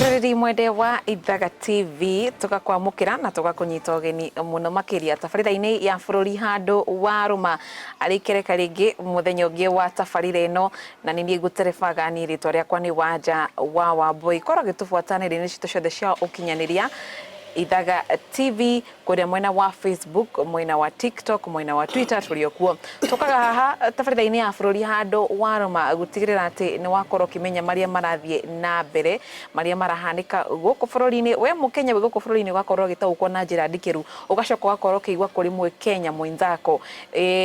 Mwiroreri mwende wa Ithaga TV, tugakwamukira na tugakunyita ugeni muno makiria tabarira-ini ya bururi handu waruma ari kereka ringi muthenya ungi wa tabarira ino, na ni nie nguterebaga. Ni ritwa riakwa ni Wanja wa Wambui. Korwo gitubuata nenda-ini citu ciothe cia ukinyaniria, Ithaga TV kuria mwena wa Facebook, mwena wa TikTok, mwena wa Twitter, turi okuo. Tukaga haha tabarira-inĩ ya bũrũri handũ warũma gũtigĩrĩra atĩ nĩ wakorwo ũkĩmenya marĩa marathiĩ na mbere, marĩa marahanĩka gũkũ bũrũri-inĩ. We Mũkenya wĩ gũkũ bũrũri-inĩ, ũgakorwo ũgĩtaũkwo na njĩra ndikĩru, ũgacoka ũgakorwo ũkĩigua kũrĩ mwĩ Kenya mwenzako,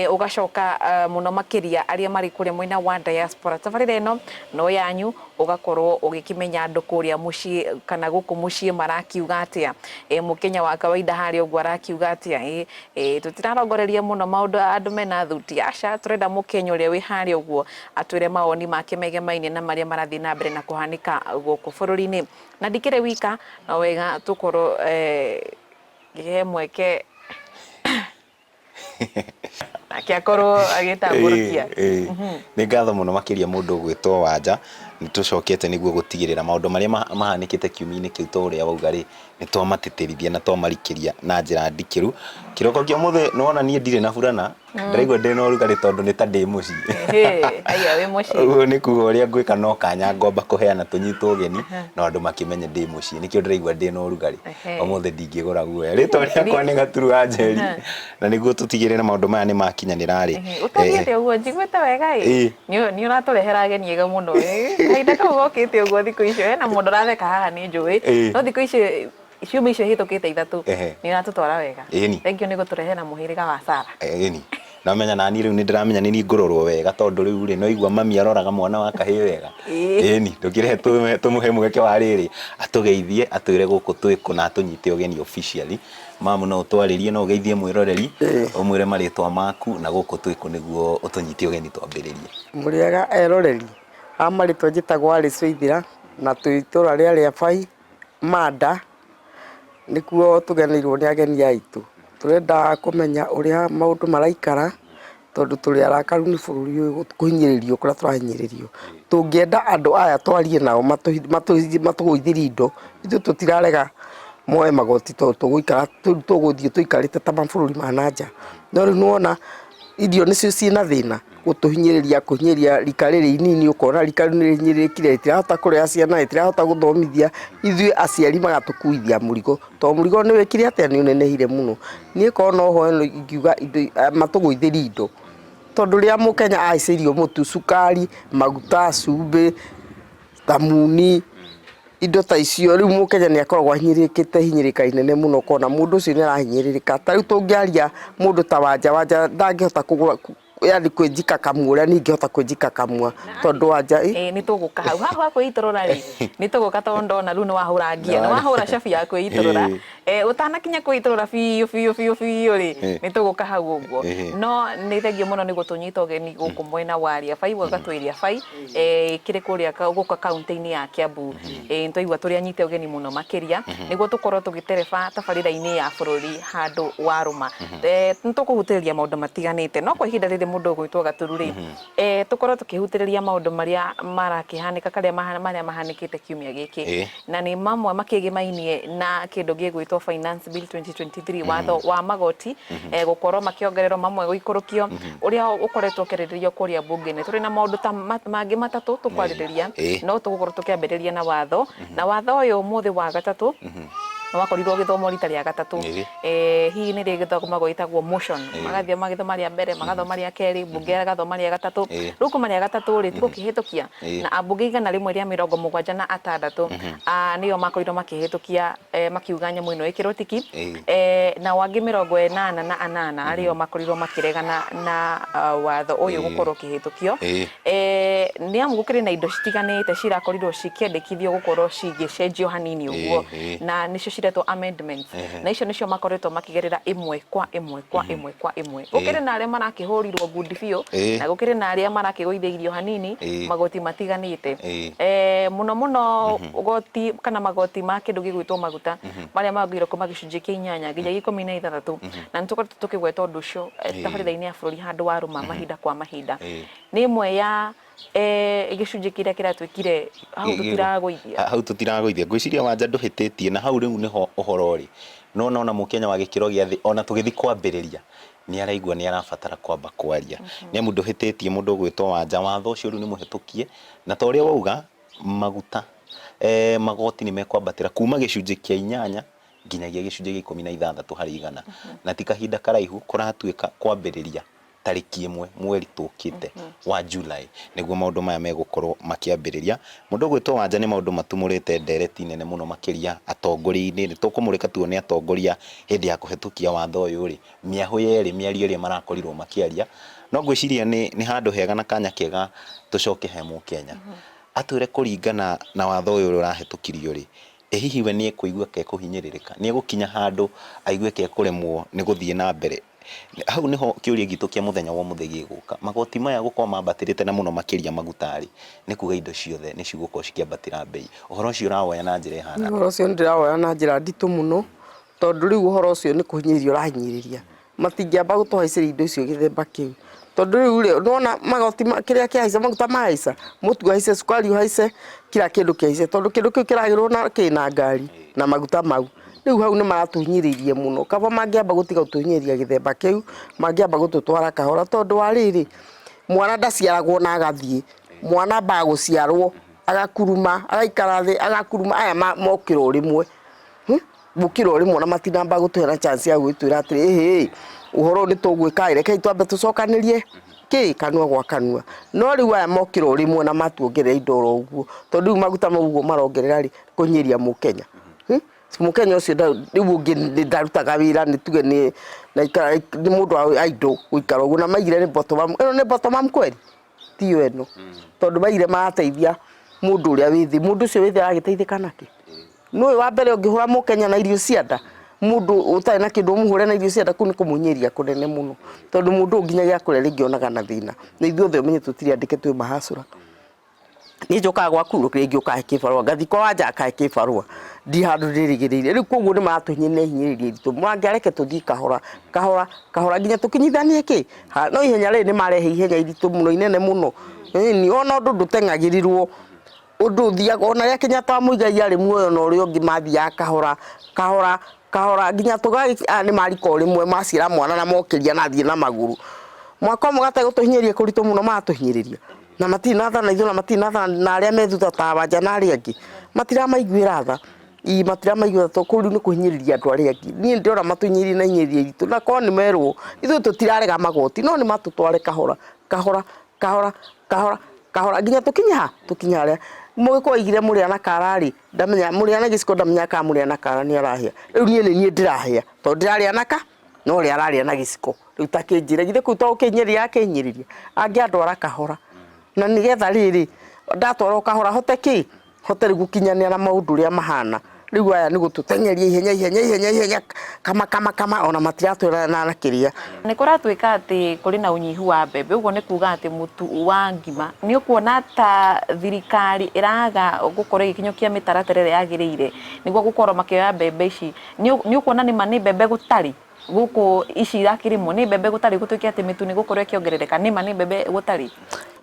ũgacoka mũno makĩria arĩa marĩ kũrĩa mwena wa diaspora, tabarĩra ĩno no yanyu, ũgakorwo ũgĩkĩmenya andũ kũrĩa mũciĩ kana gũkũ mũciĩ marakiuga atĩa, mũkenya wa kawaida harĩa ũguo arakiuga atĩa. Tũtirarongoreria mũno maũndũ andũ mena thuti, aca, tũrenda mũkenya ũrĩa wĩ harĩa ũguo atwĩre mawoni make megemainie na marĩa marathiĩ na mbere na kũhanĩka gũkũ bũrũri-inĩ. Na ndikĩrĩ wika, no wega tũkorwo ngĩhe mweke nake akorwo agĩtambũrũkia. Nĩ ngatho mũno makĩria mũndũ ũgwĩtwo Wanja. Nĩ tũcokete nĩguo gũtigĩrĩra maũndũ marĩa mahanĩkĩte kiumia-inĩ kĩu, ta ũrĩa wauga rĩ, nĩ twamatĩtĩrithia na twamarikĩria na njĩra ndikĩru. Kĩroko kĩa ũmũthĩ nĩ wona niĩ ndirĩ na burana, ndĩraigua ndĩ na ũrugarĩ tondũ nĩ ta ndĩ mũciĩ. Aya wĩ mũciĩ. Ũguo nĩ kuga ũrĩa ngwĩka no kanya ngomba kũheana tũnyitwo ũgeni no andũ makĩmenye ndĩ mũciĩ, nĩkĩo ndĩraigua ndĩ na ũrugarĩ. Ũmũthĩ ndingĩgũra guoya. Rĩtwa rĩakwa nĩ Gaturu wa Njeri, na nĩguo tũtigĩrĩre maũndũ maya nĩ makinyanĩra rĩ. Ũtariĩte ũguo njiguĩte wega ĩ, nĩ ũratũrehera ageni ega mũno ĩ. Kahinda kau gokĩte ũguo thikũ icio hena mũndũ ũratheka haha nĩ njũĩ, no thikũ icio, ciumia icio ihĩtũkĩte 3, nĩ ũratũtwara wega. Thank you nĩ gũtũrehera mũhĩrĩga wa Sara. Ĩni namenya nani rĩu nĩ ndĩramenya nĩ niĩ ngũrorwo wega, tondũ rĩu rĩ no igua mami aroraga mwana wa kahĩĩ wega. Ĩni ndũkĩrehe tũmũhe mweke wa rĩrĩ atũgeithie, atwĩre gũkũ twĩkũ na atũnyite ũgeni officially. Mamu, no ũtwarĩrie, no ũgeithie mwĩroreri, ũmwĩre marĩtwa maku na gũkũ twĩkũ nĩguo ũtũnyite ũgeni twambĩrĩrie. Mũrĩega eroreri, a marĩtwa njĩtagwo Alice Waithira na twĩ itũra rĩa Rĩabai Manda, nĩkuo tũgeneirwo nĩ ageni aitũ. Tũrenda kũmenya ũrĩa maũndũ maraikara tondũ tũrĩ arakaru nĩ bũrũri ũyũ kũhinyĩrĩrio kũrĩa tũrahinyĩrĩrio. Tũngĩenda andũ aya twarie nao matũgũithĩrie indo, ithuĩ tũtirarega moe magoti tondũ tũgũikara tũgũthiĩ tũikarĩte ta mabũrũri ma na nja. No rĩu nĩwona irio nĩcio ciĩna thĩna, gũtũhinyĩrĩria kũhinyĩrĩria rika rĩrĩ inini, ũkona rika rĩu nĩ rĩhinyĩrĩrĩkire, rĩtirahota kũrera ciana, rĩtirahota gũthomithia, ithuĩ aciari magatũkuithia mũrigo, tondũ mũrigo nĩ wĩkire atĩa, nĩ ũnenehire mũno. Niĩ korwo no hoe ingiuga indo matũgũithĩrie indo, tondũ rĩrĩa mũkenya ahaicĩirio mũtu, cukari, maguta, cumbĩ, thamuni, indo ta icio, rĩu mũkenya nĩ akoragwo ahinyĩrĩrĩkĩte ihinyĩrĩrĩka inene mũno, ũkona mũndũ ũcio nĩ arahinyĩrĩrĩka. Ta rĩu tũngĩaria mũndũ ta Wanja, Wanja ndangĩhota kũgũra, yani kwĩjikakamua ũrĩa niĩ ingĩhota kwĩjikakamua tondũ Wanja Ĩĩ, nĩ tũgũka hau hau ha kwĩitũrũra rĩ, nĩ tũgũka tondũ ndona rĩu nĩ wahũra ngia, nĩ wahũra cabi ya kwĩitũrũra. Ũtanakinya kwĩitũrũra biũ biũ biũ biũ rĩ, nĩ tũgũka hau ũguo. No nĩ thengiũ mũno nĩ gũtũnyita ũgeni gũkũ mwena wa Riabai, gwaka twĩ Riabai, kĩrĩ kũrĩa gũkũ kaũntĩ-inĩ ya Kiambu. Nĩ twaigua tũrĩ anyite ũgeni mũno makĩria nĩguo tũkorwo tũgĩtereba tabarĩra-inĩ ya bũrũri handũ warũma. Nĩ tũkũhutĩrĩria maũndũ matiganĩte, no kwa ihinda rĩrĩ mũndũ ũgwĩtwo Gaturu rĩ, tũkorwo tũkĩhutĩrĩria maũndũ marĩa marakĩhanĩka karĩa marĩa mahanĩkĩte kiumia gĩkĩ, na nĩ mamwe makĩgĩmainie na kĩndũ gĩgwĩtwo Finance Bill 2023, watho wa magoti gũkorwo makĩongererwo, mamwe gũikũrũkio, ũrĩa ũkoretwo ũkĩarĩrĩrio kũrĩa mbunge-inĩ. Tũrĩ na maũndũ ta mangĩ matatũ tũkwarĩrĩria, no tũgũkorwo tũkĩambĩrĩria na watho, na watho ũyũ ũmũthĩ wa gatatũ nĩ wakorirwo ũgĩthomwo rita rĩa gatatũ. Hihi nĩ rĩgĩthomagwo ĩtagwo motion, magathiĩ magĩthoma rĩa mbere, magathoma rĩa kerĩ, mbunge ĩgathoma rĩa gatatũ. Rĩu kuma rĩa gatatũ rĩ, tigũkĩhĩtũkia na ambunge 176 nĩo makorirwo makĩhĩtũkia, makiuga nyamũ ĩno ĩkĩrwo tiki, nao angĩ 88 arĩo makorirwo makĩregana na watho ũyũ gũkorwo ũkĩhĩtũkio. Nĩ amu gũkĩrĩ na indo citiganĩte cirakorirwo cikĩendekithio gũkorwo cigĩcenjio hanini ũguo, na nĩcio ciretwo amendments, na icio nĩcio makoretwo makĩgerera ĩmwe kwa ĩmwe kwa ĩmwe kwa ĩmwe. Gũkĩrĩ na arĩa marakĩhũrirwo ngundi biũ, na gũkĩrĩ na arĩa marakĩgũithĩirio hanini magoti matiganĩte. Mũno mũno goti kana magoti ma kĩndũ gĩgwĩtwo maguta marĩa mongereirwo kuma gĩcunjĩ kĩa 8 nginya gĩa 16, na nĩ tũkoretwo tũkĩgweta ũndũ ũcio tabarĩra-inĩ ya bũrũri handũ warũma mahinda kwa mahinda. Nĩ ĩmwe ya Gĩcunjĩ kĩrĩa kĩratuĩkire hau tũtiragũithia. Hau tũtiragũithia. Ngwĩciria Wanja ndũhĩtĩtie na hau rĩu nĩho ũhoro ũrĩ. No nona mũkenya wa gĩkĩro gĩa thĩ ona tũgĩthiĩ kwambĩrĩria nĩ araigua nĩ arabatara kwamba kwaria. Nĩ amu ndũhĩtĩtie mũndũ ũgwĩtwo Wanja, watho ũcio rĩu nĩ mũhĩtũkie na ta ũrĩa wauga maguta, magoti nĩ mekwambatĩra kuma gĩcunjĩ kĩa inyanya nginyagia gĩcunjĩ gĩa 16 harĩ igana. Na ti kahinda karaihu kũratuĩka kwambĩrĩria tarĩki 1 mweri tũkĩte wa July nĩguo maũndũ maya megũkorwo makĩambĩrĩria. Mũndũ ũgwĩtwo Wanja nĩ maũndũ matumũrĩte ndereti nene mũno makĩria atongoria-inĩ. Nĩ tũkũmũrĩka tuone atongoria hĩndĩ ya kũhetũkia watho ũyũ rĩ, mĩahũ yerĩ mĩario ĩrĩa marakorirwo makĩaria. No ngwĩciria nĩ handũ hega na kanya kega tũcoke he mũkenya. Atwĩre kũringana na watho ũyũ ũrĩa ũrahetũkirio rĩ, ĩ hihi we nĩ ekũigua ka ekũhinyĩrĩrĩka? Nĩ egũkinya handũ aigue ka ekũremwo nĩ gũthiĩ na mbere? Hau nĩho kĩũria gitũ kĩa mũthenya wa ũmũthĩ gĩgũka. Magoti maya gũkorwo mambatĩrĩte na mũno makĩria maguta-rĩ, nĩ kuga indo ciothe nĩ cigũkorwo cikĩambatĩra mbei. Ũhoro ũcio ũrawoya na njĩra ĩhana atĩa? Ũhoro ũcio nĩ ndĩrawoya na njĩra nditũ mũno, tondũ rĩu ũhoro ũcio nĩ kũhinyĩrĩria ũrahinyĩrĩria. Matingĩamba gũtũhaicĩria indo icio gĩthemba kĩu. Tondũ rĩu rĩ, nĩ wona magoti kĩrĩa kĩahaica, maguta mahaica, mũtu ũhaice, cukari ũhaice, kila kĩndũ kĩhaice. Tondũ kĩndũ kĩu kĩragĩrwo na kĩ na ngari na maguta mau. Rĩu hau nĩ maratũhinyĩrĩria mũno. Kaba mangĩamba gũtiga gũtũhinyĩrĩria gĩthemba kĩu, mangĩamba gũtũtwara kahora. Tondũ wa rĩrĩ, mwana ndaciaragwo na agathiĩ, mwana ambaga gũciarwo, agakuruma, agaikara thĩ, agakuruma, aya mokĩra o rĩmwe. Gũkĩra o rĩmwe ona matinamba gũtũhe na chance ya gwĩtwĩra atĩrĩ, ĩhĩ, ũhoro ũyũ nĩ tũgwĩka ĩ, rekei twambe tũcokanĩrie kĩ, kanua gwa kanua. No rĩu aya mokĩra o rĩmwe na matuongerera indo oro ũguo, tondũ rĩu maguta mau ũguo marongerera rĩ, kũhinyĩrĩria mũkenya. Mũkenya ũcio rĩu ũngĩ ndarutaga wĩra nĩ tuge nĩ nĩ mũndũ wa idle gũikara ũguo, na maigire nĩ bottom up, ĩno nĩ bottom up kweli? Tiyo ĩno, tondũ maigire marateithia mũndũ ũrĩa wĩ thĩ, mũndũ ũcio wĩ thĩ aragĩteithĩka nakĩ? Nĩ ũĩ wa mbere ũngĩhũra mũkenya na irio cia nda, mũndũ ũtarĩ na kĩndũ ũmũhũre na irio cia nda kũu nĩ kũmũhinyĩrĩria kũnene mũno, tondũ mũndũ ũyũ nginya gĩa kũrĩa rĩngĩ onaga na thĩna, na ithuothe ũmenye tũtirĩ andĩke twĩ mahacũra. Niĩ njũkaga gwaku rĩngĩ ũkahe kĩbarũa, ngathiĩ kwa Wanja akahe kĩbarũa, ndirĩ handũ ndĩrĩgĩrĩire. Rĩu koguo nĩ maratũhinyĩrĩria ihinyĩrĩria iritũ, mangĩareke tũthiĩ kahora kahora kahora nginya tũkinyithanie kĩ, no ihenya rĩrĩ nĩ marehe ihenya iritũ mũno inene mũno, ĩni ona ũndũ ndũteng'agĩrĩrwo, ũndũ ũthiaga ona rĩrĩa Kenyatta wa Muigai arĩ muoyo na ũrĩa ũngĩ mathiaga kahora kahora kahora nginya tũgagĩ aya nĩ marika o rĩmwe maciara mwana na mokĩria na athiĩ na magũrũ. Mwaka ũmwe gategũtũhinyĩrĩria kũritũ mũno maratũhinyĩrĩria na matirĩ na tha na ithuĩ na matirĩ na tha na arĩa me thutha ta Wanja na arĩa angĩ matiramaiguĩra tha. Ii matiramaiguĩra tha kũu rĩu nĩ kũhinyĩrĩria andũ arĩa angĩ. Niĩ ndĩrona matũhinyĩrĩirie na ihinyĩrĩria iritũ na korwo nĩ merwo ithuĩ tũtirarega magoti no nĩ matũtware kahora kahora kahora kahora kahora nginya tũkinye ha tũkinye harĩa mũgĩkũyũ aigire mũrĩa na kara rĩ ndamenya mũrĩa na gĩciko ndamenya kana mũrĩa na kara nĩ arahĩa rĩu niĩ nĩ niĩ ndĩrahĩa tondũ ndĩrarĩa na ka no ũrĩa ararĩa na gĩciko rĩu ta kĩnjĩre githĩ kũu to gũkĩhinyĩrĩria akĩhinyĩrĩria angĩandwara kahora na nĩgetha rĩrĩ ndatwarwo kahora hote kĩ hote rĩu gũkinyanĩra na maũndũ ũrĩa mahana. Rĩu aya nĩ gũtũteng'eria ihenya ihenya ihenya ihenya kama kama kama ona matiratwĩra na kĩrĩa. Nĩ kũratuĩka atĩ kũrĩ na ũnyihu wa mbembe, ũguo nĩ kuga atĩ mũtu wa ngima nĩ ũkuona ta thirikari ĩraga gũkorwo ĩgĩkinyũkia mĩtaratara ĩrĩa yagĩrĩire nĩguo gũkorwo makĩoya mbembe ici, nĩ ũkuona nĩma nĩ mbembe gũtarĩ? Gũkũ ici irakĩrĩmwo nĩ mbembe gũtarĩ gũtuĩke atĩ mĩtu nĩ gũkorwo ĩkĩongerereka nĩma nĩ mbembe gũtarĩ?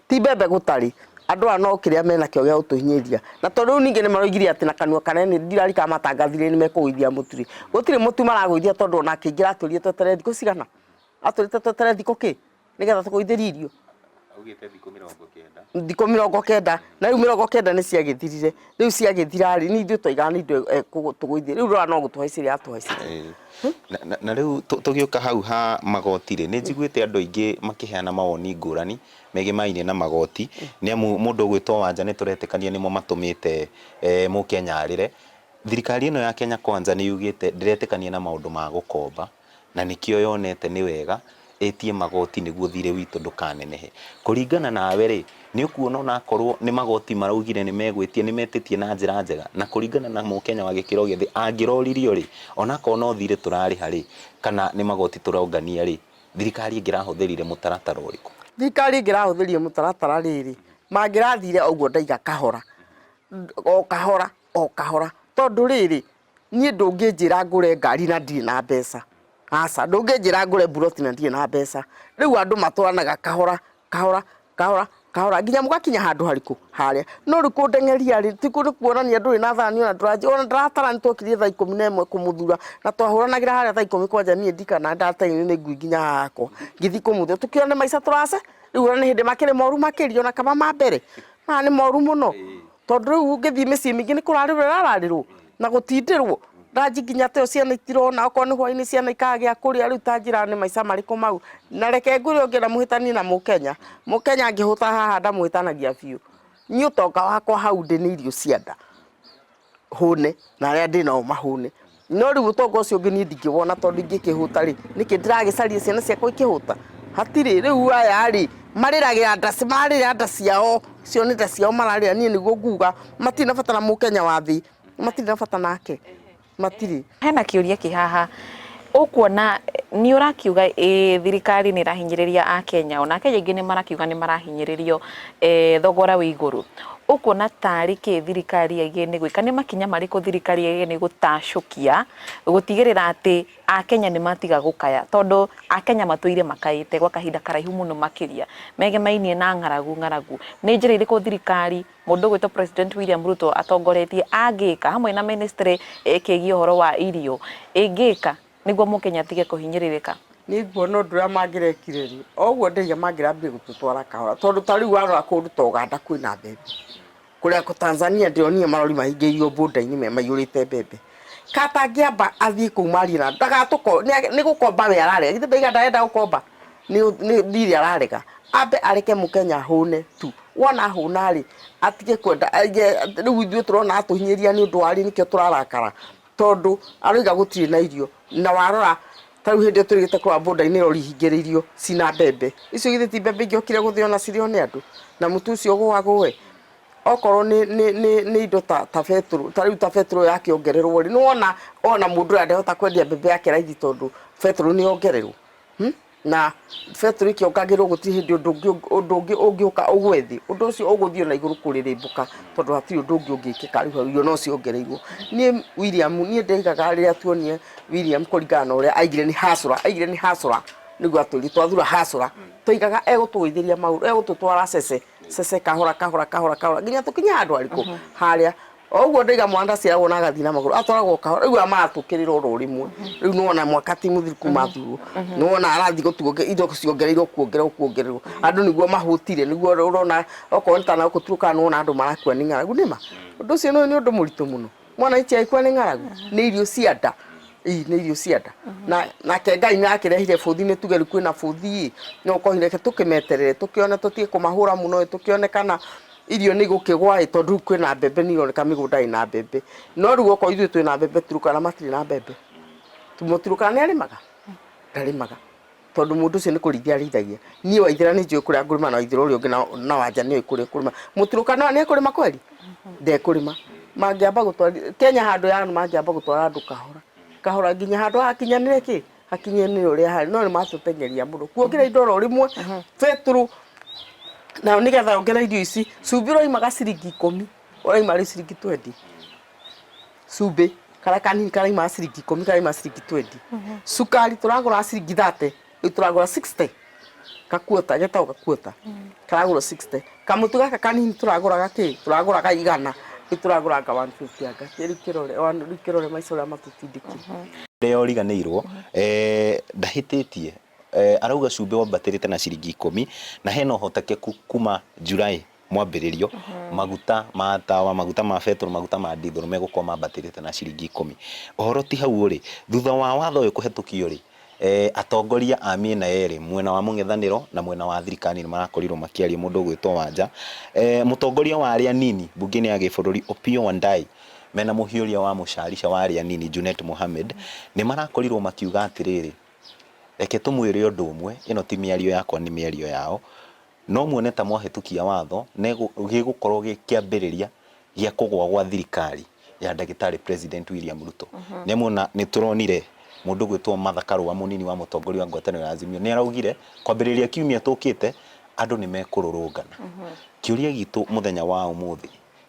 Ti mbembe gũtarĩ, andũ aya no kĩrĩa menakĩo gĩa gũtũhinyĩrĩria. Na tondũ rĩu ningĩ nĩ maroigire atĩ na kanua kanene ndirarika matangathire nĩ mekũgũithia mũtu rĩ, gũtirĩ mũtu maragũithia tondũ ona akĩingĩra atwĩrire tweterere thikũ cigana? Atwĩrĩte tweterere thikũ kĩ? Nĩgetha tũgũithĩrio irio. Augĩte thikũ 90. Thikũ 90, na rĩu 90 nĩ ciagĩthirire. Rĩu ciagĩthira rĩ, nĩ ithuĩ twaigaga nĩ ithuĩ ekũtũgũithia. Rĩu ndĩrona no gũtũhaicĩria atũhaicĩria. Na rĩu tũgĩũka hau ha magoti rĩ, nĩ njiguĩte andũ aingĩ makĩheana mawoni ngũrani megemainie na magoti, nĩ amu mũndũ ũgwĩtwo Wanja nĩ tũretĩkania nĩmo matũmĩte mũkenya arĩre. Thirikari ĩno ya Kenya Kwanza nĩ yugĩte ndĩretĩkania na maũndũ ma gũkomba. na nĩkĩo yonete nĩ wega ĩtie magoti nĩguo thirĩ witũ ndũkanenehe. Kũringana nawe rĩ, nĩ ũkuona onakorwo nĩ magoti maraugire nĩ megwĩtia, nĩ metĩtie na njĩra njega? Na kũringana na mũkenya wa gĩkĩro gĩa thĩ, angĩroririo rĩ, onakorwo no thirĩ tũrarĩha rĩ, kana nĩ magoti tũrongania rĩ, thirikari ĩngĩrahũthĩrire mũtaratara ũrĩkũ? Thirikari ĩngĩrahũthĩrire mũtaratara rĩrĩ, mangĩrathire o ũguo ndaiga kahora, o kahora, o kahora, tondũ rĩrĩ, Niĩ ndũngĩnjĩra ngũre ngari na ndirĩ na mbeca, aca, ndũngĩnjĩra ngũre mburoti na ndirĩ na mbeca. Rĩu andũ matwaranaga kahora kahora kahora. Kahora nginya mũgakinya handũ harĩkũ harĩa. No rĩu kũndeng'eria rĩ, ti kuonania ndũrĩ na thani ona ndũranjĩ ona ndaratara nĩ twokire thaa 11 kũmũthura na twahũranagĩra harĩa thaa 10 kwanja niĩ ndikana ndateng'erio nĩ ngui nginya haha hakwa ngĩthiĩ kũmũthura tũkĩone maica tũrace rĩu ona nĩ hĩndĩ makĩrĩ moru makĩria ona kaba ma mbere maya nĩ moru mũno tondũ rĩu ũngĩthiĩ mĩciĩ mĩingĩ nĩ kũrarĩrwo ĩrararĩrwo na gũtindĩrwo ranji nginya ta ĩyo ciana itirona okorwo nĩ hwainĩ ciana ikaga gĩa kũrĩa rĩu ta njĩra nĩ maica marĩkũ mau na reke ngwĩre ũngĩenda mũhĩtanie na mũkenya mũkenya angĩhũta haha ndamũhĩtanagia biũ niĩ ũtonga wakwa hau ndĩ nĩ irio cia nda hũne na arĩa ndĩ nao mahũne no rĩu ũtonga ũcio ũngĩ niĩ ndingĩwona tondũ ingĩkĩhũta rĩ nĩkĩ ndĩragĩcaria ciana ciakwa ikĩhũta hatirĩ rĩu aya rĩ marĩragĩra nda mararĩra nda ciao icio nĩ nda ciao mararĩra niĩ nĩguo nguga matirĩ na bata na mũkenya wa thĩ matirĩ na bata nake matirĩ. Hena kĩũria kĩ haha ũkuona nĩ ũrakiuga ĩ thirikari nĩ ĩrahinyĩrĩria akenya ona akenya aingĩ nĩ marakiuga nĩ marahinyĩrĩrio thogora wĩ igũrũ ũkuona tarĩ kĩ thirikari yagĩrĩire nĩ gwĩka nĩ makinya marĩkũ thirikari yagĩrĩire nĩ gũtacũkia gũtigĩrĩra atĩ akenya nĩ matiga gũkaya tondũ akenya matũire makaĩte gwa kahinda karaihu mũno makĩria megemainie na ng'aragu ng'aragu nĩ njĩra irĩkũ thirikari Mũndũ ũgwĩtwo President William Ruto atongoretie angĩka hamwe na ministry ĩkĩgiĩ ũhoro wa irio ĩngĩka nĩguo mũkenya atige kũhinyĩrĩrĩka? Niĩ nguona ũndũ ũrĩa mangĩrekire rĩ, o ũguo ndĩiga mangĩrambire gũtũtwara kahora, tondũ ta rĩu warora kũndũ ta Ũganda kwĩna mbembe, kũrĩa Tanzania ndĩronire marori mahingĩirio border-inĩ me maiyũrĩte mbembe. Katangĩamba athiĩ kũu marie na ndagatũko nĩ gũkomba we ararega, githĩ ndaiga ndarenda gũkomba? Nĩ thirĩ ararega, ambe areke mũkenya ahũne tu. Wona ahũna rĩ, atige kwenda aige rĩu ithuĩ tũrona atũhinyĩrĩria nĩ ũndũ wa rĩ nĩkĩo tũrarakara, tondũ aroiga gũtirĩ na irio, na warora ta rĩu hĩndĩ ĩyo twĩrĩgĩte kũrora border-inĩ rori ihingĩrĩirio cina mbembe, icio githĩ ti mbembe ingĩokire gũthĩo na cirĩo nĩ andũ, na mũtu ũcio ũgũagũe? Okorwo nĩ nĩ nĩ nĩ indo ta ta betũrũ, ta rĩu ta betũrũ yakĩongererwo rĩ, nĩwona ona mũndũ ũrĩa ndehota kwendia mbembe yake raithi tondũ betũrũ nĩyongererwo. Na betũrũ ĩkĩongagĩrĩrwo gũtirĩ hĩndĩ ũndũ ũngĩ ũndũ ũngĩ ũngĩũka ũgwe thĩ, ũndũ ũcio ũgũthiĩ ona igũrũ kũrĩrĩmbũka tondũ hatirĩ ũndũ ũngĩ ũngĩkĩka rĩu hau irio no ciongereirwo. Niĩ William niĩ ndaigaga rĩrĩa tuonire William kũringana na ũrĩa aigire nĩ hustler aigire nĩ hustler nĩguo atwĩrire twathura hustler twaigaga egũtũgũithĩria maũndũ egũtũtwara cece cece kahora kahora kahora kahora nginya tũkinye handũ harĩkũ harĩa O ũguo ndaiga mwana ndaciaragwo na agathiĩ na magũrũ atwaragwo kahora rĩu aya maratũkĩrĩra oro rĩmwe rĩu nĩwona mwaka ti mũthiru kuma thurwo nĩwona arathiĩ gũtuo indo ciongereirwo kuongererwo kuongererwo andũ nĩguo mahũtire nĩguo ũrona okorwo nĩ ta na gũkũ Turkana nĩwona andũ marakua nĩ ng'aragu nĩma ũndũ ũcio nĩ ũndũ mũritũ mũno mwana ici agĩkua nĩ ng'aragu nĩ irio cia nda ii nĩ irio cia nda na nake Ngai nĩ akĩrehire bũthi nĩ tuge rĩu kwĩna bũthi ĩ no ũkorwo reke tũkĩmeterere tũkĩone tũtige kũmahũra mũno ĩ tũkĩone kana irio nĩ igũkĩgwa ĩ tondũ rĩu kwĩna mbembe nĩ ironeka mĩgũnda ĩna mbembe no rĩu okorwo ithuĩ twĩna mbembe Turkana matirĩ na mbembe Mũturkana nĩ arĩmaga ndarĩmaga tondũ mũndũ ũcio nĩ kũrĩithia arĩithagia niĩ Waithĩra nĩ njũĩ kũrĩa ngũrĩma na Waithĩra ũrĩa ũngĩ na Wanja nĩ oĩ kũrĩa ekũrĩma Mũturkana nĩ ekũrĩma kweri ndekũrĩma mangĩamba gũtwara Kenya handũ ya mangĩamba gũtwara andũ kahora kahora nginya handũ hakinyanĩre kĩ hakinyanĩre ũrĩa harĩ no nĩ matũteng'eria mũno kuongerera indo oro rĩmwe betũrũ na nĩgetha ongerere irio ici cumbĩ ũraumaga ciringi 10 ũrauma rĩu ciringi 20 cumbĩ karĩa kanini karauma ciringi 10 karauma ciringi 20 cukari tũragũra ciringi 30 rĩu tũragũra 60 kakuota getagwo kakuota karagũrwo 60 kamũtu gaka kanini tũragũraga kĩ tũragũraga 100 rĩu tũragũranga 150 anga rĩu kĩrore rĩu kĩrore maica ũrĩa matũtindĩkire. Rĩrĩa ũriganĩirwo ndahĩtĩtie arauga cumbĩ wambatĩrĩte na ciringi 10 na hena ũhotekeku kuma July mwambĩrĩrio maguta ma tawa maguta ma betũrũ maguta ma ndithũrũ megũkorwo mambatĩrĩte na ciringi 10. Ũhoro ti hau ũrĩ thutha wa watho ũyũ kũhetũkio rĩ atongoria a mĩena yerĩ mwena wa mũng'ethanĩro na mwena wa thirikari nĩ marakorirwo makĩaria mũndũ ũgwĩtwo Wanja mũtongoria wa arĩa anini mbunge-inĩ ya gĩbũrũri Opiyo Wandayi mena mũhiũria wa mũcarica wa arĩa anini Junet Mohamed nĩ marakorirwo makiuga atĩrĩrĩ reke tũmwĩre ũndũ ũmwe ĩno ti mĩario yakwa nĩ mĩario yao No muone ta mwahĩtũkia watho gĩgũkorwo gĩ kĩambĩrĩria gĩa kũgũa gwa thirikari ya ndagĩtarĩ President William Ruto. Nĩ amu ona nĩ tũronire mũndũ ũgwĩtwo Martha Karũa mũnini wa mũtongoria wa ngwatanĩro ya Azimio nĩ araugire kwambĩrĩria kiumia tũkĩte andũ nĩ mekũrũrũngana. Kĩũria gitũ mũthenya wa ũmũthĩ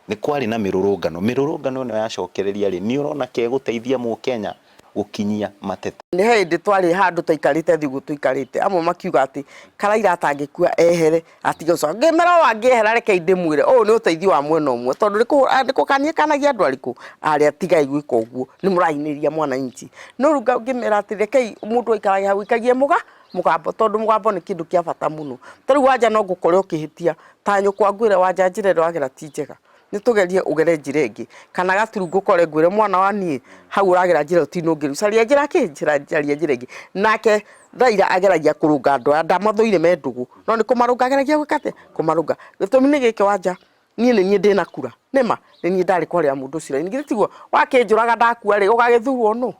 nĩ kwarĩ na mĩrũrũngano, mĩrũrũngano ĩno yacokereria rĩ, nĩ ũrona ke ĩgũteithia mũkenya? Gũkinyia mateta. Nĩ hĩndĩ twarĩ handũ twaikarĩte thĩ ũguo tũikarĩte, amwe makiuga atĩ Karaira atangĩkua ehere atige gũcoka. Ngĩmera o angĩehera rekei ndĩmwĩre ũyũ nĩ ũteithio wa mwena ũmwe tondũ nĩ kũkania kanagia andũ arĩkũ? Arĩa tigai gwĩka ũguo nĩ mũrahinyĩrĩria mwananchi. No rĩu ngĩmera atĩ rekei mũndũ aikarage hau aikagie mũgambo tondũ mũgambo nĩ kĩndũ kĩa bata mũno. Ta rĩu Wanja no ngũkore ũkĩhĩtia ta nyũkwa ngwĩre Wanja njĩra ĩrĩa ũragera ti njega. Nĩ tũgerie ũgere njĩra ĩngĩ kana gaturu ngũkore ngwĩre mwana wa niĩ hau ũragera njĩra ĩyo ti nũngĩrĩru caria njĩra kĩ njĩra caria njĩra ĩngĩ. Nake Raila ageragia kũrũnga andũ aya ndamathũire me ndũgũ no nĩ kũmarũnga ageragia gwĩka atĩa kũmarũnga. Gĩtũmi nĩ gĩkĩ Wanja niĩ nĩ niĩ ndĩna kura nĩma nĩ niĩ ndarĩ kwarĩra mũndũ ũcio raini githĩ tiguo wakĩnjũraga ndakua rĩ ũgagĩthurwo nũ?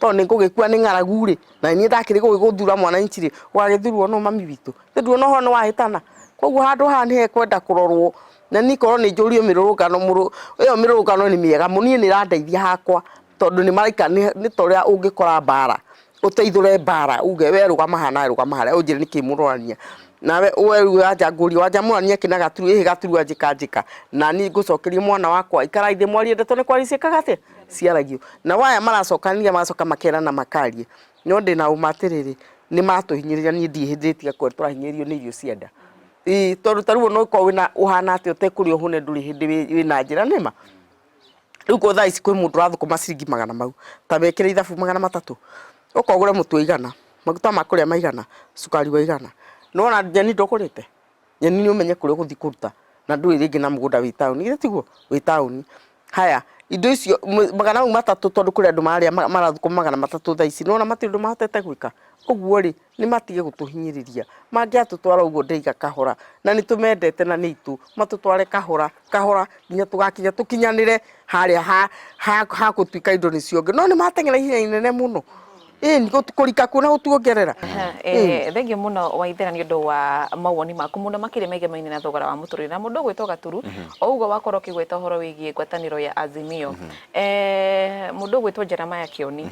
Tondũ nĩ ngũgĩkua nĩ ng'aragu rĩ na nĩ niĩ ndakĩrĩ gũgĩgũthura mwananchi rĩ ũgagĩthurwo nũ mami witũ? Nĩ nduona ũhoro nĩ wahĩtana. Koguo handũ haha nĩ hekwenda kũrorwo na niĩ korwo nĩ njũrio mĩrũrũngano ĩyo mĩrũrũngano nĩ mĩega mũno niĩ nĩ ĩrandeithia hakwa tondũ nĩ maraikara nĩ ta ũrĩa ũngĩkora mbara ũteithũre mbara uge we rũgama haha nawe rũgama harĩa ũnjĩre nĩkĩ mũrorania nawe we rĩu wanja ngũrie wanja mũrania kĩ na gaturu ĩhĩ gaturu anjĩka njĩka na niĩ ngũcokerie mwana wakwa ikarai thĩ mwarie ndeto nĩ kwaria ciĩkaga atĩa ciaragio. Nao aya maracokanĩria magacoka makerana makarie no ndĩna ũma atĩrĩrĩ nĩ matũhinyĩrĩria niĩ ndirĩ hĩndĩ ndĩtiga kuona tũrahinyĩrĩrio nĩ irio cia nda. Ĩĩ tondũ ta rĩu ona ũngĩkorwo wĩna ũhana atĩa ũtekũrĩa ũhũne ndũrĩ hĩndĩ wĩna njĩra nĩma. Rĩu ko thaa ici kwĩ mũndũ ũrathũkũma ciringi magana mau ta wekĩre ithabu 300 ũka ũgũre mũtu wa igana, maguta ma kũrĩa ma igana, cukari wa igana. Nĩwona nyeni ndũgũrĩte? Nyeni nĩ ũmenye kũrĩa ũgũthiĩ kũruta na ndũrĩ rĩngĩ na mũgũnda wĩ taũni, githĩ tiguo? Wĩ taũni. Haya, indo icio 300 tondũ kũrĩ andũ mararĩa marathũkũma 300 thaa ici, nĩwona matirĩ ũndũ mahotete gwĩka? Ũguo rĩ, nĩ matige gũtũhinyĩrĩria. Mangĩatũtwara ũguo ndĩraiga kahora, na nĩ tũmendete na nĩ aitũ, matũtware kahora kahora nginya tũgakinya tũkinyanĩre harĩa ha gũtuĩka indo nĩ ciongererwo. No nĩ mateng'era ihenya inene mũno. Ĩni kũrika kuo na gũtuongerera. Thengiũ mũno Waithera nĩ ũndũ wa mawoni maku mũno makĩria megemainie na thogora wa mũtũrĩre. Na mũndũ ũgwĩtwo Gaturu, o ũguo wakorwo ũkĩgweta ũhoro wĩgiĩ ngwatanĩro ya Azimio, mũndũ ũgwĩtwo Jeremiah Kĩoni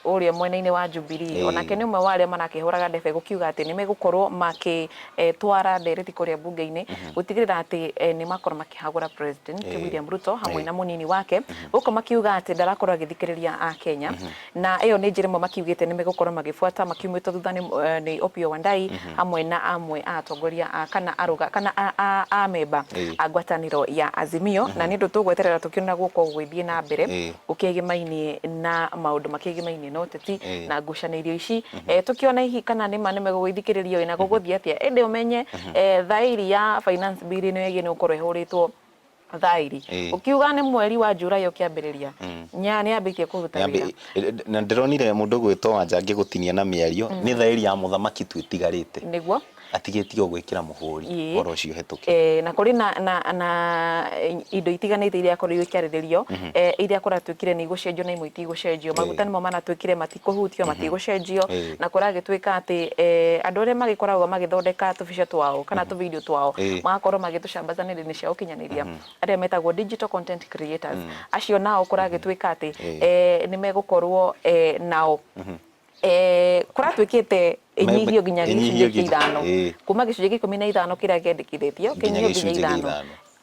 ũrĩa mwena-inĩ wa Jubilee, onake nĩ ũmwe wa arĩa marakĩhũraga ndebe gũkiuga atĩ nĩ megũkorwo magĩtwara ndereti kũrĩa mbunge-inĩ gũtigĩrĩra atĩ nĩ makorwo makĩhagũra President William Ruto hamwe na mũnini wake, gũkũ makiuga atĩ ndarakorwo agĩthikĩrĩria Akenya. Na ĩyo nĩ njĩra ĩmwe makiugĩte nĩ megũkorwo magĩbuata makiumĩtwo thutha nĩ Opiyo Wandayi hamwe na amwe a atongoria a kana arũga kana a memba a ngwatanĩro ya Azimio. Na nĩ ũndũ tũgweterera tũkĩona gũkorwo gũgĩthiĩ na mbere gũkĩgĩmainie na maũndũ makĩgĩmainie na ũteti na ngucanĩrio ici, tũkĩone hihi kana nĩma nĩ megũgĩthikĩrĩrio ĩ na gũgũthiĩ atĩa. Ĩndĩ ũmenye thaĩri ya finance bill ĩno ĩgiĩ nĩ gũkorwo ĩhũrĩtwo thaĩri ũkiuga nĩ mweri wa July ũkĩambĩrĩria nya nĩ yambĩtie kũruta wĩra. Na ndĩronire mũndũ ũgwĩtwo Wanja ngĩgũtinia na mĩario, nĩ thaĩri ya mũthamaki tu ĩtigarĩte. Nĩguo. Atigĩtie o gwĩkĩra mũhũri ũhoro ũcio ũhetũke. Na kũrĩ na indo itiganĩte iria korirwo ikĩarĩrĩrio, iria kũratuĩkire nĩ igũcenjio na imwe itigũcenjio. Maguta nĩmo maratuĩkire matikũhutio, matigũcenjio, na kũragĩtuĩka atĩ andũ arĩa magĩkoragwo magĩthondeka tũbica twao kana tũ video twao, magakorwo magĩtũcambaza nenda-inĩ cia ũkinyanĩria, arĩa metagwo digital content creators, acio nao kũragĩtuĩka atĩ nĩ megũkorwo nao kũratuĩkĩte ĩnyihio nginya gĩcunjĩ kĩa ithano, kuma gĩcunjĩ kĩa 15 kĩrĩa kĩendekithĩtio kĩnyihio nginya ithano.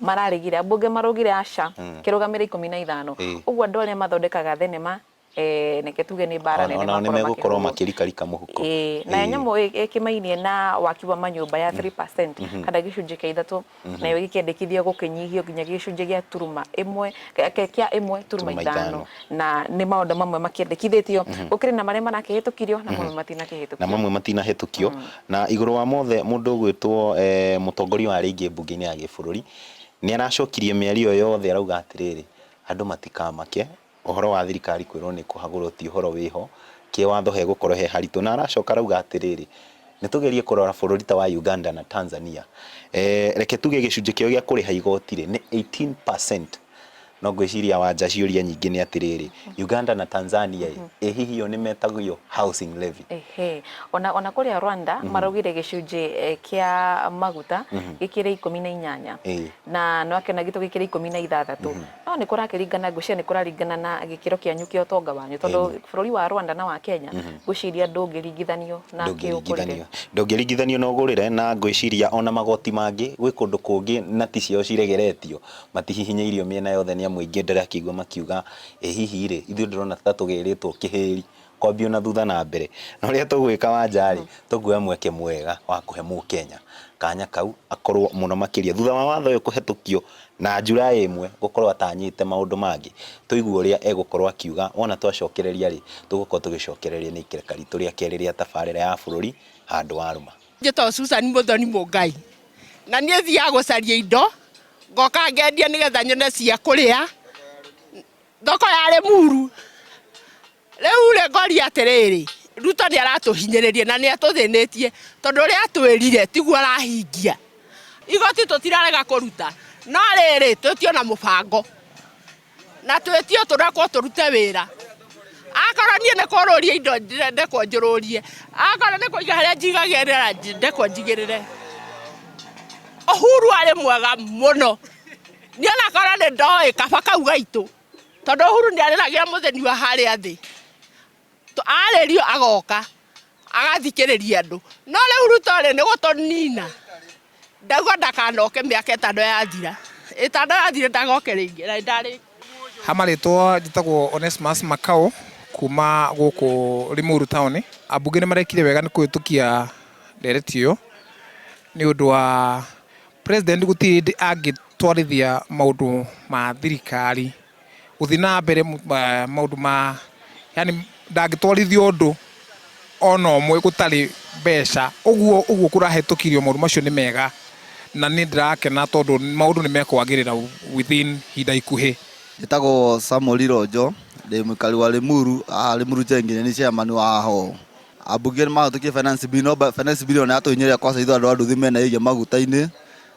Mararegire, ambunge maraugire aca, kĩrũgamĩre 15. Ũguo andũ arĩa mathondekaga thenema reke tuge nĩ mbara nene. Onao nĩ megũkorwo makĩrikarika mũhuko. Ĩĩ, nayo nyamũ ĩkĩmainie na waki wa manyũmba ya 3% kana gĩcunjĩ kĩa ithatũ, nayo gĩkĩendekithio gũkĩnyihio nginya gĩcunjĩ gĩa turuma ĩmwe kĩa 1.5, na nĩ maũndũ mamwe makĩendekithĩtio. Gũkĩrĩ na marĩa marakĩhĩtũkirio na mamwe matinakĩhĩtũkio. Na mamwe matinahĩtũkio. Na igũrũ wa mothe mũndũ ũgwĩtwo mũtongoria wa arĩa aingĩ mbunge-inĩ ya gĩbũrũri nĩ aracokirie mĩario yothe arauga atĩrĩrĩ, andũ matikamake, ũhoro wa thirikari kwĩrwo nĩ ĩkũhagũrwo ti ũhoro wĩho, kĩwatho hegũkorwo he haritũ. Na aracoka arauga atĩrĩrĩ, nĩ tũgerie kũrora bũrũri ta wa Uganda na Tanzania, reke tuge gĩcunjĩ kĩao gĩa kũrĩha igoti rĩ, nĩ 18%. No ngwĩciria Wanja ciũria nyingĩ nĩ atĩrĩrĩ, Uganda na Tanzania ĩ, ĩ hihi o nĩ metagio housing levy? Ehe. Ona kũrĩa Rwanda maraugire gĩcunjĩ kĩa maguta gĩkĩrĩ 18 na nĩwakĩona gitũ gĩkĩrĩ 16. No No nĩ kũrakĩringana, ngwĩciria nĩ kũraringana na gĩkĩro kĩanyu kĩa ũtonga wanyu, tondũ bũrũri wa Rwanda na wa Kenya ngwĩciria ndũngĩringithanio na kĩũkũrĩre. Ndũngĩringithanio, ndũngĩringithanio na ũgũrĩre, na ngwĩciria ona magoti mangĩ gwĩ kũndũ kũngĩ na ti ciao ciregeretio, matihihinyĩirio mĩena yothe nĩ amu aingĩ ndĩrakĩigua makiuga ĩ hihi rĩ, ithuĩ ndĩrona ta tũgĩrĩtwo kĩhĩri kwambio na thutha na mbere. Na ũrĩa tũgwĩka Wanja rĩ, tũkuoya mweke mwega wa kũhe mũkenya kanya kau akorwo mũno makĩria thutha wa watho ũyũ kũhetũkio na July ĩmwe gũkorwo atanyĩte maũndũ mangĩ, tũigue ũrĩa egũkorwo akiuga. Wona twacokereria rĩ, tũgũkorwo tũgĩcokereria nĩ ikereka ritũ rĩa kerĩ rĩa tabarĩra ya bũrũri handũ wa rũma. Njĩtagwo Susan Muthoni Mũngai, na niĩ thiaga gũcaria indo ngoka ngendia nĩgetha nyone cia kũrĩa. Thoko ya Limuru. Rĩu rĩ ngoria atĩrĩrĩ, Ruto nĩ aratũhinyĩrĩria na nĩ atũthĩnĩtie tondũ ũrĩa atwĩrire tiguo arahingia. Igoti tũtirarega kũruta no rĩrĩ twĩtio na mũbango na twĩtio tũrekwo tũrute wĩra. Akorwo niĩ nĩ kũrũria indo ndekwo njũrũrie, akorwo nĩ kũiga harĩa njigagĩrĩra ndekwo njigĩrĩre. Uhuru arĩ mwega mũno, niĩ onakorwo nĩ ndoĩ kaba kau gaitũ. Tondũ Uhuru nĩ arĩragĩra mũthĩni wa harĩa thĩ, arĩrio agoka agathikĩrĩria andũ. No rĩu Ruto rĩ nĩ gũtũnina, ndauga ndakanoke mĩaka ĩtano yathira, ĩtano yathira ndagoke rĩngĩ na nĩ. Ha marĩtwa njĩtagwo Onesmus Makau kuma gũkũ Limuru town. Ambunge nĩ marekire wega nĩ kũhĩtũkia ndereti ĩyo nĩ ũndũ wa President gũtirĩ hĩndĩ angĩtwarithia maũndũ ma thirikari gũthiĩ na mbere maũndũ ma yaani ndangĩtwarithia ũndũ ona ũmwe gũtarĩ mbeca. Ũguo ũguo kũrahĩtũkirio maũndũ macio nĩ mega na niĩ ndĩrakena tondũ maũndũ nĩ mekwagĩrĩra within ihinda ikuhĩ. Njĩtagwo Samuel Ironjo, ndĩ mũikari wa Limuru, haha Limuru Njengi nĩ niĩ chairman wa haha ũũ. Ambunge nĩ mahĩtũkirie finance bill no finance bill ĩyo nĩ yatũhinyĩrĩria kwanza ithuĩ andũ a nduthi mena ĩgiĩ maguta-inĩ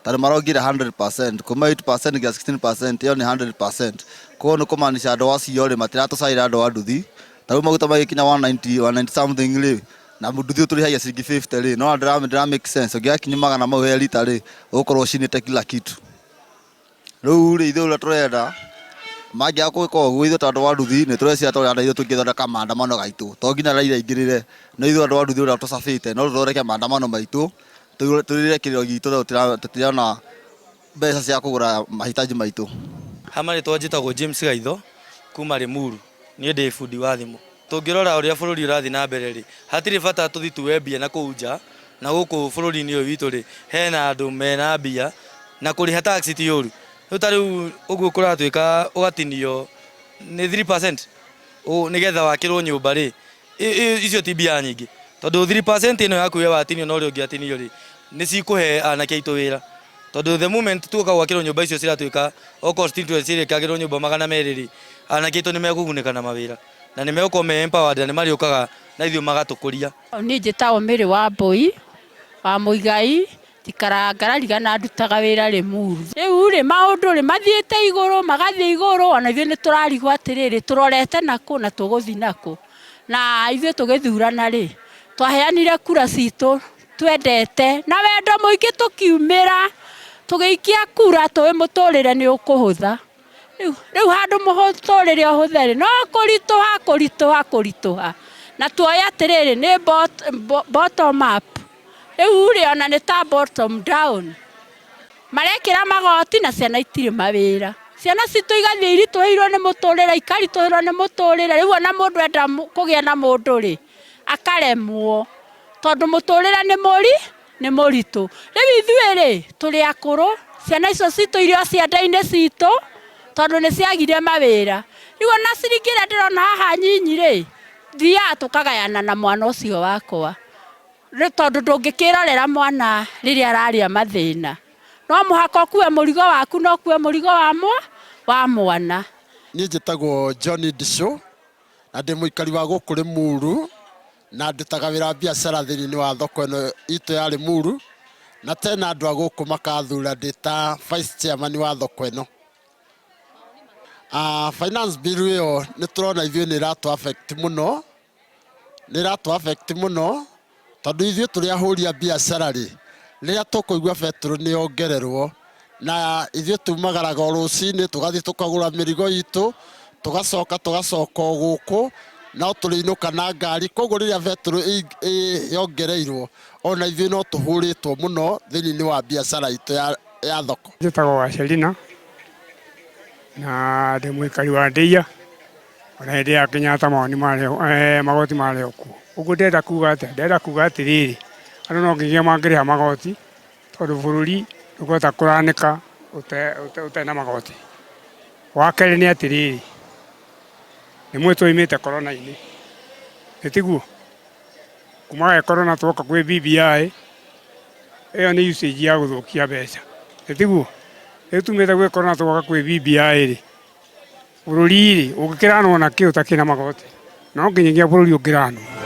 tondũ marongereire 100% kuma 8% nginya 16% ĩyo nĩ 100%. Koguo nĩ kũmaanisha andũ acio rĩ matiratũcaĩra andũ a nduthi. Ta rĩu maguta magĩkinya 190, 190 something rĩ na nduthi tũrĩhagia ciringi 50 rĩ no ndĩra make sense ũngĩgakinyia magana mau he rita rĩ ũgũkorwo ũcinĩte kila kitu. Rĩu rĩ ithuĩ ũrĩa tũrenda, mangĩaga gwĩka ũguo ithuĩ ta andũ a nduthi nĩ tũreciria ta ũrĩa ithuĩ tũngĩthondeka maandamano gaitũ. To nginya Raila aingĩrĩre, no ithuĩ andũ a nduthi ũrĩa tũcabĩte no tũthondeke maandamano maitũ, tũrĩre kĩrĩro gitũ tondũ tũtirona mbeca cia kũgũra mahitaji maitũ. Ha marĩtwa njĩtagwo James Gaitho kuma Limuru, niĩ ndĩ bundi wa thimũ. Tũngĩrora ũrĩa bũrũri ũrathiĩ na mbere rĩ, hatirĩ bata tũthiĩ tuoe mbia na kũu nja, na gũkũ bũrũri-inĩ ũyũ witũ rĩ, hena andũ mena mbia, na kũrĩha tax ti ũru. Rĩu ta rĩu ũguo kũratuĩka ũgatinio nĩ 3% nĩgetha wakĩrwo nyũmba rĩ, icio ti mbia nyingĩ. Tondũ 3% ĩno yaku we watinio na ũrĩa ũngĩ atinio rĩ, nĩ cikũhe anake aitũ wĩra. Tondũ the moment tuoka gwakĩrwo nyũmba icio ciratuĩka o constituency ĩrĩkagĩrwo nyũmba 200 rĩ, anake aitũ nĩ mekũgunĩka na mawĩra. Na nĩ megũkorwo me empowered na nĩ marĩũkaga na ithuĩ magatũkũria. Niĩ njĩtagwo Mary Wambũi wa Mũigai, njikaraga Ngarariga na ndutaga wĩra Limuru. Rĩu rĩ, maũndũ rĩ, mathiĩte igũrũ, magathiĩ igũrũ, ona ithuĩ nĩ tũrarigwo atĩrĩrĩ, tũrorete nakũ na tũgũthiĩ nakũ. Na ithuĩ tũgĩthurana rĩ, twaheanire kura citũ twendete na wendo mũingĩ tũkiumĩra, tũgĩikia kura tũĩ mũtũrĩre nĩ ũkũhũtha. Rĩu handũ mũtũrĩre ũhũthe rĩ, no kũritũha kũritũha kũritũha. Na tuoĩ atĩrĩrĩ, nĩ bottom up, rĩu rĩ ona nĩ ta bottom down. Marekĩra magoti na ciana itirĩ mawĩra. Ciana citũ igathiĩ iritũhĩirwo nĩ mũtũrĩre, ikaritũhĩrwo nĩ mũtũrĩre, rĩu ona mũndũ enda kũgĩa na mũndũ rĩ, akaremwo tondũ mũtũrĩre nĩ mũri. Nĩ mũritũ. Rĩu ithuĩ-rĩ, tũrĩ akũrũ, ciana icio citũ irĩ o ciande-inĩ citũ, tondũ nĩ ciagire mawĩra. Rĩu ona ciringi ĩrĩa ndĩrona haha nyinyi-rĩ, thiaga tũkagayana na mwana ũcio wakwa, tondũ ndũngĩkĩrorera mwana rĩrĩa ararĩa mathĩna. No mũhaka ũkue mũrigo waku na ũkue mũrigo wa mwana. Niĩ njĩtagwo John Ndicũ na ndĩ mũikari wa gũkũ Limuru. Na ndutaga wĩra wa biacara thĩinĩ wa thoko ĩno itũ ya Limuru, na tena andũ a gũkũ makathura ndĩ ta vice chairman wa thoko ĩno. Finance bill ĩyo nĩ tũrona ithuĩ nĩ ĩratũ affect mũno, nĩ ĩratũ affect mũno tondũ ithuĩ tũrĩ ahũri a biacara rĩ, rĩrĩa tũkũigua betũrũ nĩ yongererwo, Na ithuĩ tumagaraga o rũcinĩ tũgathiĩ tũkagũra mĩrigo itũ, tũgacoka tũgacoka o gũkũ, no tũrĩinũka na ngari. Koguo rĩrĩa betũrũ yongereirwo, ona ithuĩ no tũhũrĩtwo mũno thĩinĩ wa biacara itũ ya thoko. Njĩtagwo Wacerina na ndĩ mũikari wa Ndeiya ona hĩndĩ ya Kenyatta mawoni marĩ magoti marĩ o kuo. Ũguo ndĩrenda kuga atĩa? Ndĩrenda kuga atĩrĩrĩ, andũ no nginyagia mangĩrĩha magoti tondũ bũrũri ndũngĩhota kũranĩka ũtarĩ na magoti. Wa kerĩ nĩ atĩrĩrĩ, nĩ mũĩ twaumĩte korona-inĩ, ĩ tiguo? Kuma he korona twoka kwĩ BBI, ĩyo nĩ usage ya gũthũkia mbeca, ĩ tiguo? Rĩu tumĩte gwĩ korona twoka kwĩ BBI rĩ, bũrũri rĩ, ũngĩkĩranwo na kĩ ũtakĩrĩ na magoti? No nginyagia bũrũri ũngĩranwo.